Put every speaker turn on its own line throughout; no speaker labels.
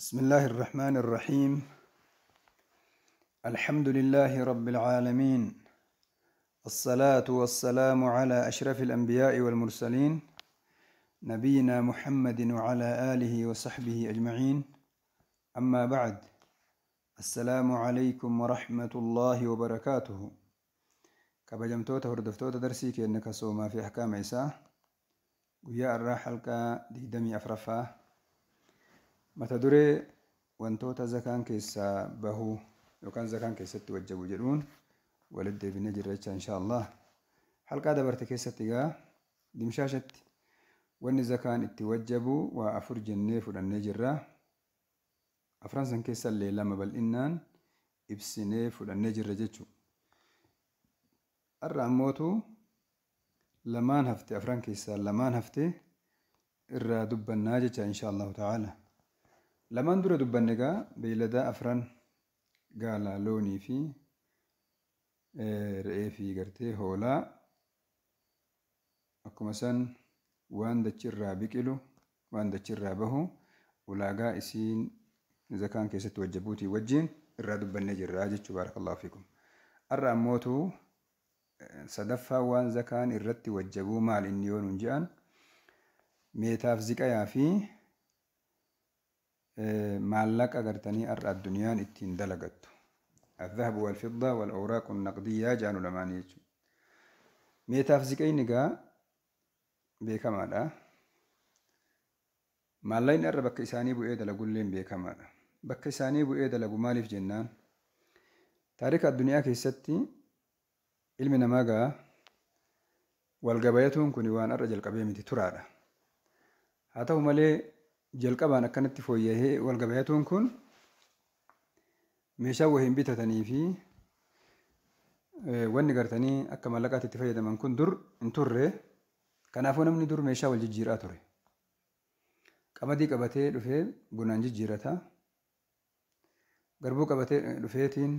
بسم الله الرحمن الرحيم. الحمد لله رب العالمين، الصلاة والسلام على أشرف الأنبياء والمرسلين، نبينا محمد وعلى آله وصحبه أجمعين. أما بعد، السلام عليكم ورحمة الله وبركاته. Kabajamtoota hordoftoota darsii keenya kasoomaa fi ahkaama isaa, guyyaa irraa halqaa 24ffaa, mata duree wantoota zakaan keessaa bahuu yookaan zakaan keessatti wajjabu jedhuun walitti deebinee jirra jecha insha Allah. Halqaa dabarte keessatti egaa dimshaashatti wanni zakaan itti wajjabu waa afur jennee fudhannee jirra. Afran san keessallee lama bal'innaan ibsinee fudhannee jirra jechuudha. Har'a ammootu lamaan hafte, afran keessaa lamaan hafte irraa dubbannaa jecha insha Allahu ta'ala. Lamaan dura dubbanne egaa beeyladaa afran, gaala, loonii fi re'ee fi gartee hoolaa, akkuma san waan dachirraa biqilu, waan dachirraa bahu, ulaagaa isiin zakaan keessatti wajjabuutii wajjin irraa dubbannee jirra jechuu, baarakallahu fiikum. Har'a ammootu sadaffaa waan zakaan irratti wajjabuu maal inni yoo nuun jedhan, meetaaf ziqayaa fi maallaqa gartanii har'a addunyaan ittiin dalagattu. الذهب والفضة والأوراق النقدية jaanu lamaanii jechuudha. Meetaaf ziqayni egaa beekamaadha. Maallaqni har'a bakka isaanii bu'ee dalagullee beekamaadha. Bakka isaanii bu'ee dalagu maaliif jennaan, taarika addunyaa keessatti ilmi namaa gaa walgabayatuun kun waan har'a jalqabee miti, turaadha. Haa ta'u malee jalqabaan akkanatti fooyya'ee walgabayatuun kun meeshaa wahiin bitatanii fi wanni gartanii akka mallaqaatti itti fayyadaman kun dur hin turre. Kanaafuu namni dur meeshaa wal jijjiiraa ture. Qamadii qabatee dhufee bunaan jijjiirata. Garbuu qabatee dhufeetiin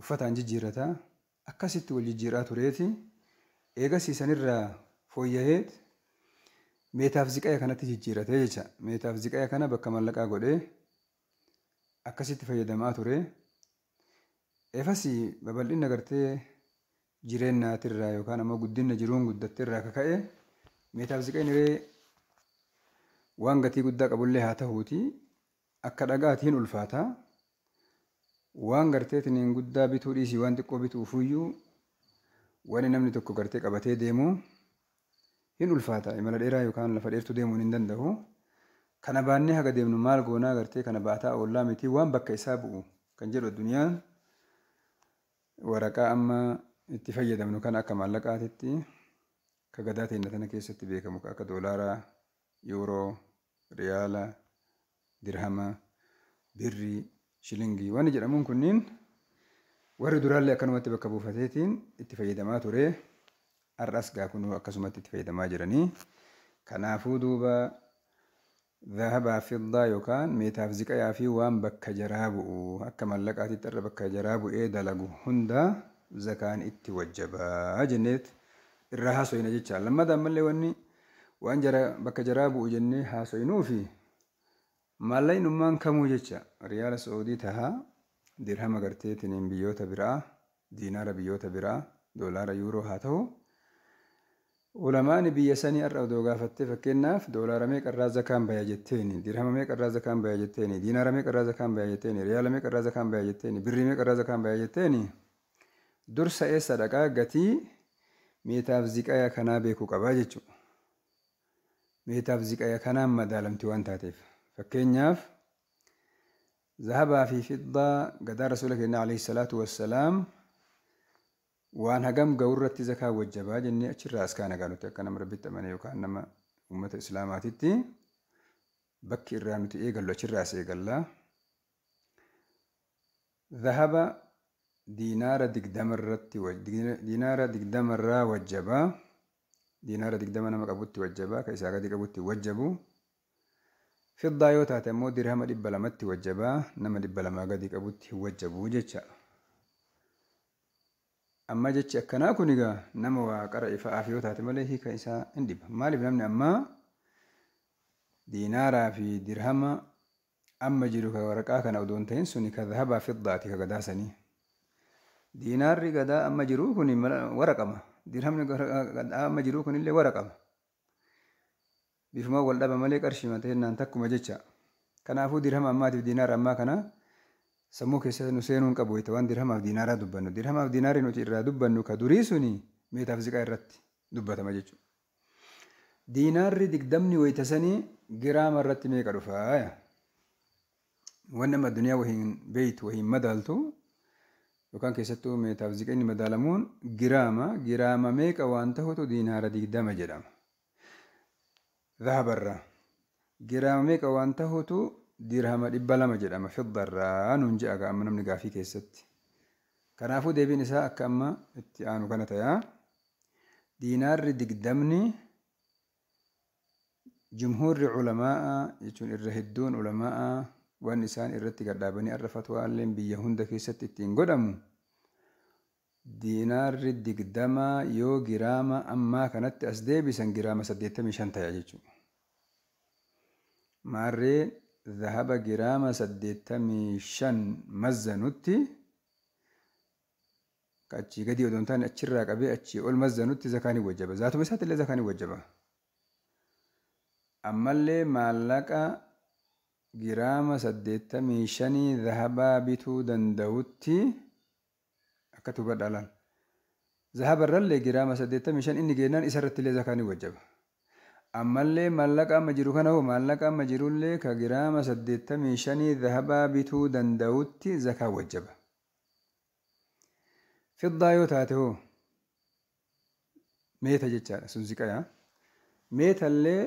uffataan jijjiirata. Akkasitti wal jijjiiraa tureeti. Eegas sanirraa fooyya'eet meetaaf ziqaya kanatti jijjiiratee jecha. Meetaaf ziqaya kana bakka mallaqaa godhee akkasitti fayyadamaa ture. Efas babal'ina gartee jireenyaatirraa yookaan ammoo guddina jiruun guddatteerraa akka ka'e meetaaf ziqayni ree waan gatii guddaa qabullee haa ta'uuti akka dhagaatiin ulfaata. Waan garteetiin guddaa bituu dhiisii waan xiqqoo bituufuyyuu wanni namni tokko gartee qabatee deemu hin ulfaata. Imala dheeraa yookaan lafa dheertuu deemuun hin danda'u. Kana baannee haga deemnu maal goonaa, gartee kana baataa oollaa miti, waan bakka isaa bu'u kan jedhu addunyaan waraqaa amma itti fayyadamnu kana akka maallaqaatitti ka gadaa teenya tana keessatti beekamu akka doolaaraa, yuuroo, riyaala, dirhama, birrii, shilingii waan jedhamuun kunniin warri duraallee akkanumatti bakka buufateetiin itti fayyadamaa ture. Har'as gaa kunuu akkasumatti itti fayyadamaa jiranii. Kanaafuu duuba zahabaa fiddaa yookaan meetaaf ziqayaa fi waan bakka jaraa bu'u akka mallaqaatitti irra bakka jaraa bu'ee dalagu hunda zakaan itti wajjabaa jenneet irraa haasoyina jecha. Lammataa ammallee wanni waan jara bakka jaraa bu'u jennee haasoyinuufi maallaqnummaan kamuu jecha, riyaala Sa'uudii tahaa, dirhama garteetiin biyyoota biraa, diinaara biyyoota biraa, doolaara, yuuroo haa ta'u, ulamaani biyya sanii har'a odoo gaafattee, fakkeenyaaf doolaara meeqarraa zakaan baya jetteeni, dirhama meeqarraa zakaan baya jetteeni, diinaara meeqarraa zakaan baya jetteeni, riyaala meeqarraa zakaan baya jetteeni, birrii meeqarraa zakaan baya jetteeni, dursa eessa dhaqaa? Gatii meetaaf ziqaya kanaa beekuu qabaa jechuudha. Meetaaf ziqaya kanaan madaalamti waan taateef. Fakkeenyaaf zahabaa fi fiddaa gadaa rasuula keenya alayhi salaatu wassalaam waan hagam ga'urratti zakaa wajjabaa jennee achirraa as kaana nuti akka nama rabbitti amane yookaan nama uummata islaamaatitti bakki irraa nuti eegallu achirraa as eegalla. Zahaba diinaara 20 irratti, diinaara 20rraa wajjabaa, diinaara 20 nama qabutti wajjabaa, ka isaa gadi qabutti wajjabu. Fiddaa yoo taate ammoo dirhama 200tti wajjabaa, nama 200 gadi qabutti wajjabuu jecha. Amma jechi akkanaa kun egaa nama waa qara ifa'aaf yoo taate malee hiika isaa hin dhiba. Maaliif namni ammaa diinaaraa fi dirhama Amma jiru ka waraqaa kana odoo hin ta'in suni ka dhahabaa fiddaati ka gadaa sanii. Diinaarri gadaa amma jiru kun waraqama. Dirhamni gadaa amma jiru kunillee waraqama. Bifuma wal dhaba malee qarshii mateenaan takkuma jecha. Kanaafuu dirhama ammaatiif diinaara ammaa kana sammuu keessa nu seenuu hin qabu waan dirhamaaf diinaaraa dubbannu. Dirhamaaf diinaarri nuti irraa dubbannu ka durii suni meetaaf ziqaa irratti dubbatama jechuudha. Diinaarri 20 wayita sanii giraama irratti meeqa dhufaa? Wanni amma addunyaa wahiin beeytu wahiin madaaltu yookaan keessattuu meetaaf ziqeenyi madaalamuun giraama meeqa waan ta'utu diinaara 20 jedhama. Dhahabarraa giraama meeqa waan ta'utu dirhama 200 jedhama fiddarraa nuun je'a amma namni gaafii keessatti. Kanaafuu deebiin isaa akka amma itti aanu kana ta'a. Diinaarri 20 jumhuurri culamaa'a jechuun irra hedduun ulamaa'a waan isaan irratti gadhaabanii har'a fatwaalleen biyya hunda keessatti ittiin godhamu diinaarri 20 yoo giraama ammaa kanatti as deebisan giraama 85 ta'a jechuudha. Maarree dhahaba giraama 85 mazzanutti achii gadi odoo hin taane achirraa qabee achii ol mazzanutti zakaan hin wajjaba. Zaatuma isaatti illee zakaan hin wajjaba. Ammallee maallaqa giraama 85 dhahabaa bituu danda'utti akka hubadhaa laal. Zahabarrallee giraama 85 inni geennaan isarratti illee zakaan hin wajjaba. Ammallee maallaqa amma jiru kana hoo maallaqa amma jirullee ka giraama 85 dhahabaa bituu danda'utti zakaan wajjaba. Fiddaa yoo taate hoo meeta jechaadha sun ziqayaa. Meetallee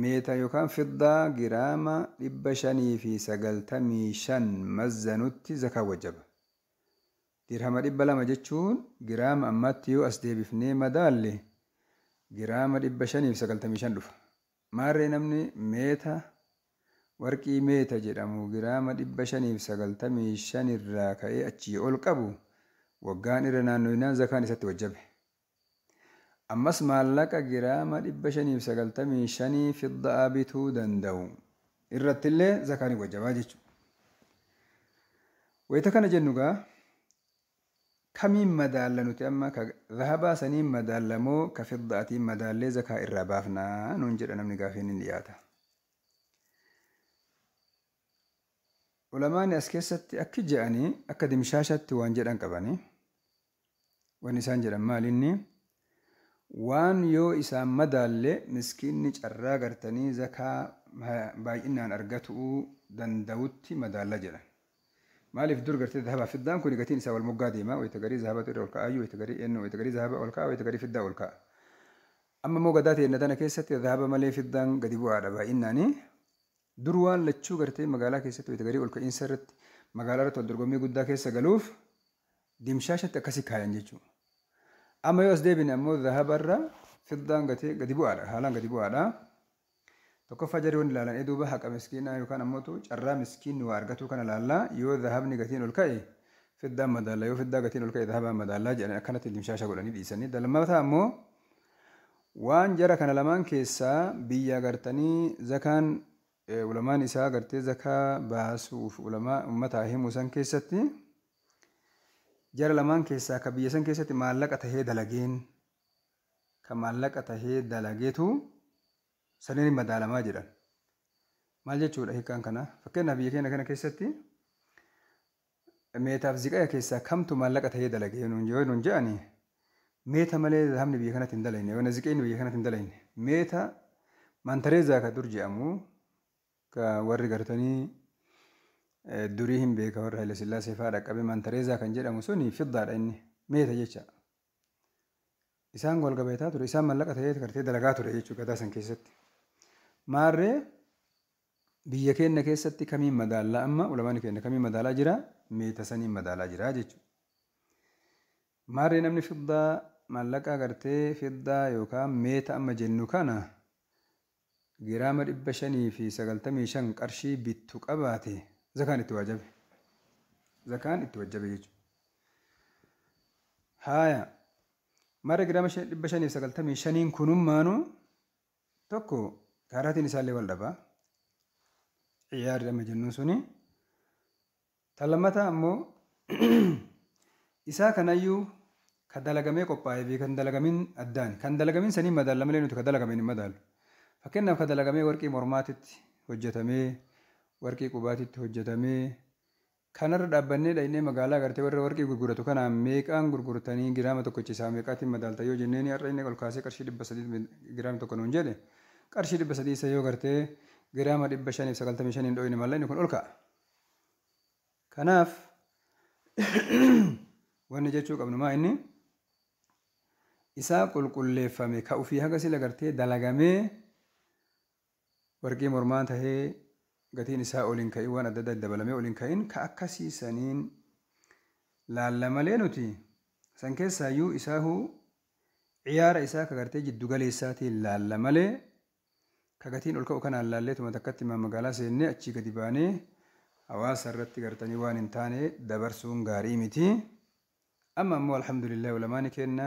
meeta yookaan fiddaa giraama 595 mazzanutti zakaan wajjaba. Dirhama 200 jechuun giraama ammaatti yoo as deebifnee madaalle giraama 595 dhufa. Maarree namni meeta warqii meeta jedhamu giraama 595 irraa ka'ee achii ol qabu waggaan irra naannoinaan zakaan isatti wajjabe. Ammas maallaqa giraama 595 fiddaa bituu danda'u irrattillee zakaan wajjabaa jechuudha. Wayita kana jennu gaa kamiin madaalla nuti amma ka dhahabaa saniin madaallamoo ka fiddaatiin madaallee zakaa irraa baafnaa nuun jedha namni gaafiin hin dhiyaata. Ulamaani as keessatti akki je'anii akka dimshaashatti waan jedhan qabanii waan isaan jedhan maalinni waan yoo isaan madaalle miskiinni carraa gartanii zakaa baay'inaan argatuu danda'utti madaalla jedhan. Maaliif dur gartee dhahabaa fiddaan kun gatiin isaa wal moggaa deema wayita garii zahabatu irra ol ka'aayyuu wayita garii eenyu wayita garii zahaba ol ka'a wayita garii fiddaa ol ka'a. Amma immoo gadaa ta'e tana keessatti dhahaba malee fiddaan gadi bu'aadha baay'inaanii. Dur waan lachuu gartee magaalaa keessatti wayita garii ol ka'iinsa irratti magaalaa irratti wal dorgommii guddaa keessa galuuf dimshaashatti akkasii kaayan jechuudha. Amma yoo as deebine ammoo dhahabarra fiddaan gadi bu'aadha haalaan gadi bu'aadha. Tokkoffaa jarri waan ilaalan duuba haqa miskiinaa yookaan ammoo carraa miskiinni waa argatu kana ilaallaa yoo dhahabni gatiin ol ka'e fiddaan madaallaa yoo fiddaa gatiin ol ka'e dhahabaan madaallaa jedhanii akkanatti dimshaasha godhanii dhiisanii. Lammataa ammoo waan jara kana lamaan keessaa biyya gartanii zakaan ulamaan isaa gartee zakaa baasuuf ulamaa uummataa himuu san keessatti jara lamaan keessaa ka biyya san keessatti maallaqa tahee dalageen ka maallaqa tahee dalageetu saniin madaalamaa jedhan. Maal jechuudha hiikkaan kana? Fakkeenyaaf biyya keenya kana keessatti meetaaf ziqaya keessaa kamtu maallaqa tahee dalagee nuun je'ani meeta malee dhahabni biyya kanatti hin dalayne yookaan ziqeenni biyya kanatti hin dalayne meeta mantareezaa ka dur je'amu ka warri gartanii durii hin beeka warra Haile Sillaasee fa'aa dhaqqabe mantareezaa kan jedhamu suni fiddaadha inni meeta jecha. Isaan wal gabataa ture isaan maallaqa tahee gartee dalagaa ture jechuudha gadaa san keessatti. Maarree biyya keenya keessatti kamiin madaallaa amma ulamaan keenya kamiin madaalaa jira meeta saniin madaalaa jira jechuudha. Maarree namni fiddaa maallaqa gartee fiddaa yookaan meeta amma jennu kana giraama 595 qarshii bittu qabaate zakaan itti wajabe. Zakaan itti wajabe jechuudha. Haaya Mara giraama 595 kunummaanuu tokko kaaraatiin isaallee wal dhabaa. Ciyaarri amma jennuun suni. Tan lammataa ammoo isaa kanayyuu ka dalagamee qophaa'ee fi kan dalagamin addaan. Kan dalagamin sanii madaalla malee nuti ka dalagameen hin madaalu. Fakkeenyaaf ka dalagamee warqii mormaatitti hojjetamee, warqii qubaatitti hojjetamee, kanarra dhaabbannee dhaynee magaalaa gartee warra warqii gurguratu kanaan meeqaan gurgurtanii giraama tokkicha isaa meeqaatiin madaalta yoo jenneen har'a inni ol kaasee qarshii 300 giraama tokko nuun jedhe qarshii 300 isa yoo gartee giraama 595 dhoyne malla inni kun ol ka'a. Kanaaf wanni jechuu qabnu maa inni isaa qulqulleeffame ka ufii haga sila gartee dalagamee warqii mormaa tahee gatiin isaa ol hin ka'in waan adda addaa dabalamee ol hin ka'in ka akkasii saniin laalla malee nuti san keessaayyuu isaahuu ciyaara isaa ka gartee jiddu galeessaatiin laalla malee ka gatiin ol ka'u kanaan laalleetuma takkatti magaalaa seennee achii gadi baanee hawaasa irratti gartanii waan hin taane dabarsuun gaarii miti. Amma ammoo alhamdulillah ulamaani kenna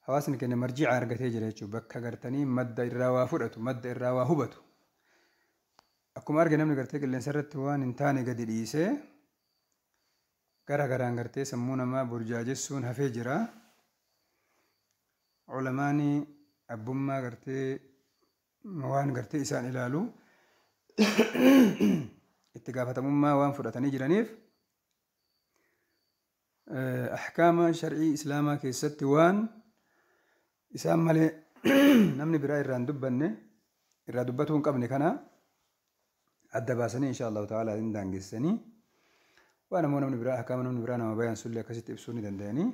hawaasni keenya marji'a argatee jira jechuudha. Bakka gartanii madda irraa waa fudhatu, madda irraa waa hubatu. Akkuma arge namni gartee qilleensa irratti waan hin taane gadi dhiisee gara garaan gartee sammuu namaa burjaajessuun hafee jira. Ulamaani abbummaa gartee waan gartee isaan ilaalu itti gaafatamummaa waan fudhatanii jiraniif ahkaama shar'ii islaamaa keessatti waan isaan malee namni biraa irraa hin dubbanne irraa dubbatuu hin qabne kana adda baasanii insha Allahu ta'ala hin daangessanii waan ammoo namni biraa ahkaama namni biraa nama bayan sullee akkasitti ibsuu ni danda'anii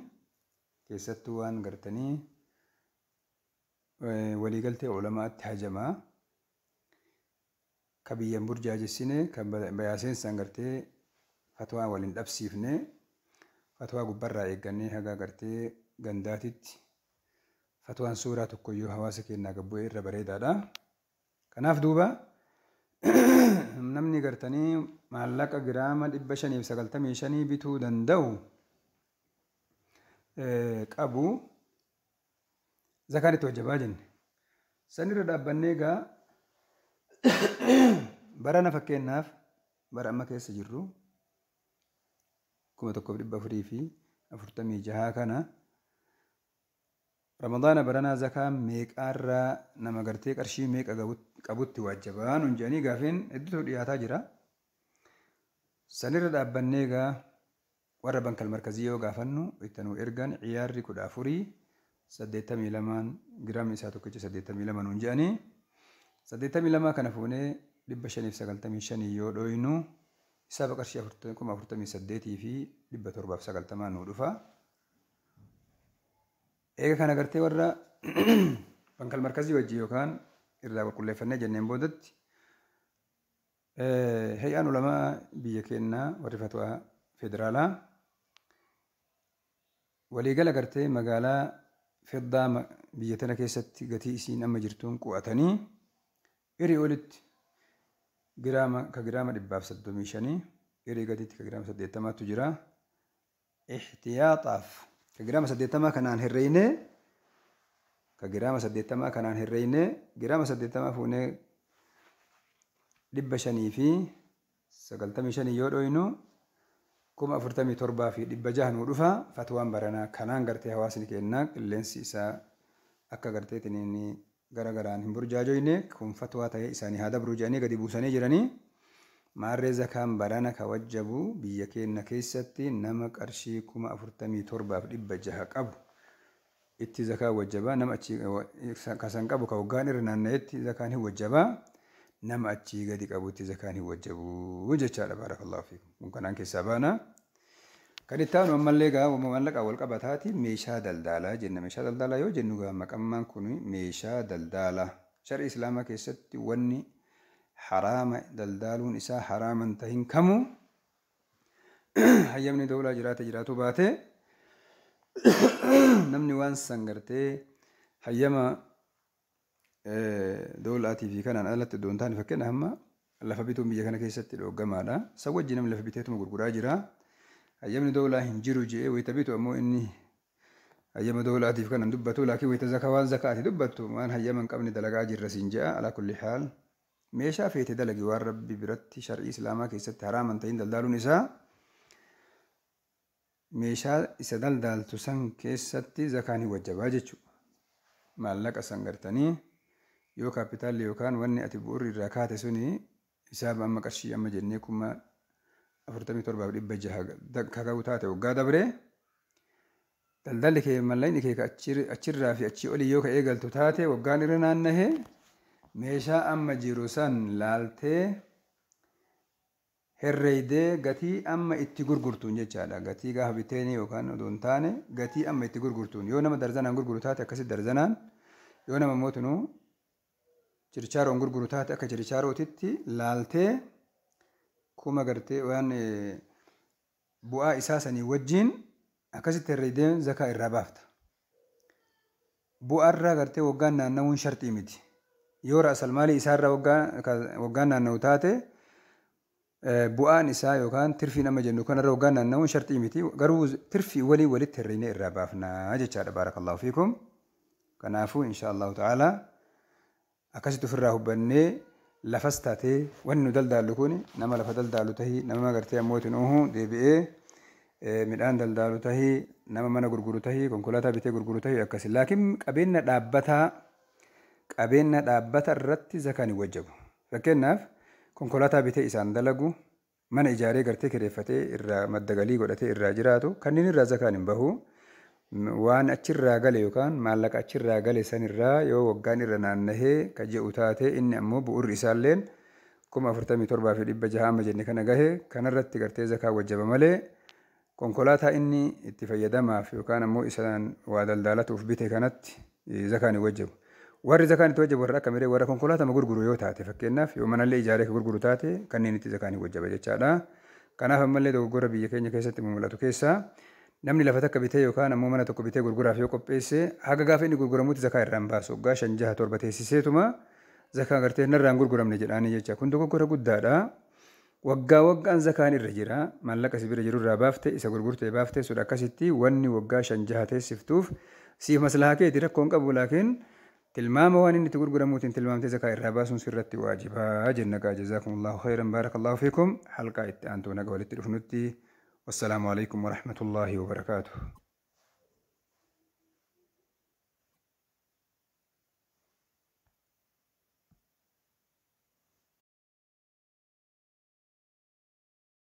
keessattuu waan gartanii waliigaltee ulamaatti hajamaa ka biyyan burjaajessine ka bayaaseensan gartee fatwaa waliin dhabsiifne fatwaa gubbarraa eeggannee haga gartee gandaatitti fatwaan suuraa tokkoyyuu hawaasa keenyaa gabbu'ee irra bareedaadha. Kanaaf duuba namni gartanii maallaqa giraama 595 bituu danda'u qabu zakaan itti wajjabaa jenne. Sanirra dhaabbannee egaa barana fakkeenyaaf bara amma keessa jirru 1446 kana Ramadaana baranaa zakaa meeqaarraa nama gartee qarshii meeqa qabutti wajjabaa nuun jedhanii gaafiin hedduutu dhiyaataa jira. Sanirra dhaabbannee egaa warra bankal markazii yoo gaafannu itti nuu ergan ciyaarri 14 82 giraamni isaa tokkicha 82 nuun jedhanii 82 kana fuunee 595 yoo dhoynu isaaf qarshii 48,790 nuu dhufa. Eega kana gartee warra bankal markazii wajji yookaan irraa qulqulleeffannee jenneen boodatti hay'aan ulamaa biyya keenyaa warri fatwaa federaalaa waliigala gartee magaalaa fiddaa biyya tana keessatti gatii isiin amma jirtuun qu'atanii irii olitti giraama ka giraama 135 irii gaditti ka giraama 80tu jira. Ihtiyaataaf ka giraama 80 kanaan herreeyne ka giraama 80 kanaan herreeyne giraama 80 fuunee 595 yoo dhoynu 47,600 nuu dhufa. Fatwaan baranaa kanaan gartee hawaasni keenyaa qilleensi isaa akka garteetiin gara garaan hin burjaajoyne kun fatwaa ta'ee isaanii haa dabruu jedhanii gadi buusanii jiranii. Maarree zakaan barana ka wajjabu biyya keenya keessatti nama qarshii 47,600 qabu itti zakaa wajjabaa nama achii kasan qabu ka waggaan irra naanna'etti zakaan hin wajjabaa nama achii gadi qabutti zakaan hin wajjabu jechaadha. Baarakallahu fiikum. Kun kanaan keessaa baana. Kan itti aanu ammallee egaa maallaqa wal qabataati meeshaa daldalaa jenna. Meeshaa daldalaa yoo jennu egaa maqammaan kun meeshaa daldalaa. Shar'i islaamaa keessatti wanni haraama daldaaluun isaa haraaman tahin kamuu hayyamni dawlaa jiraate jiraatu baate namni waan san gartee hayyama dawlaatii fi kanaan alatti iddoon taane fakkeenya hamma lafa bituun biyya kana keessatti dhoggamaadha. San wajjin namni lafa biteetuma gurguraa jira. Hayyamni dawlaa hin jiru je'ee wayita bitu ammoo inni hayyama dawlaatiif kanan dubbatu laakiin wayita zakaa waan zakaati dubbattu waan hayyama hin qabne dalagaa jirra siin je'a. Alaa kulli haal Meeshaa feete dalagi, waan Rabbi biratti shar'ii Islaamaa keessatti haraaman ta'in daldaaluun isaa, meeshaa isa daldaaltu san keessatti zakaan hin wajjabaa jechuudha. Maallaqa san gartanii yoo kaapitaalli yookaan wanni ati bu'uurri irraa kaate suni hisaaba amma qarshii amma jennee 47,600 kaka'u taate, waggaa dabre daldalli kee, mallaqni kee achirraa fi achii olii yoo ka eegaltu taate, waggaan irra naannahe meeshaa amma jiru san laaltee herreeydee gatii amma itti gurgurtuun jechaadha. Gatii gaafa biteenii yookaan odoo hin taane, gatii amma itti gurgurtuun, yoo nama darzanaan gurguru taate akkasitti darzanaan, yoo nama mootinuu chirchaaroon gurguru taate akka chirchaarootitti laaltee kuma gartee waan bu'aa isaa sanii wajjin akkasitti herreeydee zakaa irraa baafta. Bu'aarraa gartee waggaan naanna'uun sharxii miti. Yoo ra'asal maalii isaarraa waggaan naanna'u taate, bu'aan isaa yookaan tirfii nama jennu kanarra waggaan naanna'uun sharxii miti. Garuu tirfii walii walitti herreeynee irraa baafnaa jechaadha. Baarakallahu fiikum. Kanaafuu insha Allahu ta'ala akkasitti ofirraa hubannee, lafas taatee wanni nu daldaallu kun, nama lafa daldaalu tahii, nama gartee ammootiin uhu deebi'ee midhaan daldaalu tahii, nama mana gurguru tahii, konkolaataa bitee gurguru tahii, akkasi. Laakiin qabeenya dhaabbataa, qabeenya dhaabbata irratti zakaan hin wajjabu. Fakkeenyaaf, konkolaataa bitee isaan dalagu, mana ijaaree gartee kireeffatee irraa madda galii godhatee irraa jiraatu, kanneen irraa zakaan hin bahu. Waan achirraa gale yookaan maallaqa achirraa gale sanirraa yoo waggaan irra naannahee ka je'u taate, inni ammoo bu'urri isaalleen 47,600 amma jenne kana gahe, kanarratti gartee zakaa wajjaba malee, konkolaataa inni itti fayyadamaaf yookaan ammoo isaan waa daldaalatuuf bite kanatti zakaan hin wajjabu. Warri zakaan itti wajjabu warra akka miree, warra konkolaataa gurguru yoo taate, fakkeenyaaf yoo manallee ijaaree gurguru taate, kanneen itti zakaan hin wajjaba jechaadha. Kanaaf ammallee dogoggora biyya keenya keessatti mul'atu keessaa, namni lafa takka bitee yookaan ammoo mana tokko bitee gurguraaf yoo qopheesse, haga gaafa inni gurguramutti zakaa irraa hin baasu. Waggaa 5, 6, 7 teessiseetuma zakaa gartee narraa hin gurguramne jedhaanii jecha. Kun dogoggora guddaadha. Waggaa waggaan zakaan irra jira. Maallaqa si bira jiru irraa baafte, isa gurgurtee baafte sun akkasitti wanni waggaa 5, 6 teessiftuuf siif maslahaa keeti, rakkoon qabu, laakiin tilmaama waan inni itti gurguramuutiin tilmaamtee zakaa irraa baasuun sirratti waajibaa jenna gaa. Jazaakumullahu khayran, baarakallahu fiikum. Halqaa itti aantuu naga walitti dhufnutti, wassalaamu alaikum warahmatullaahi wabarakaatuh.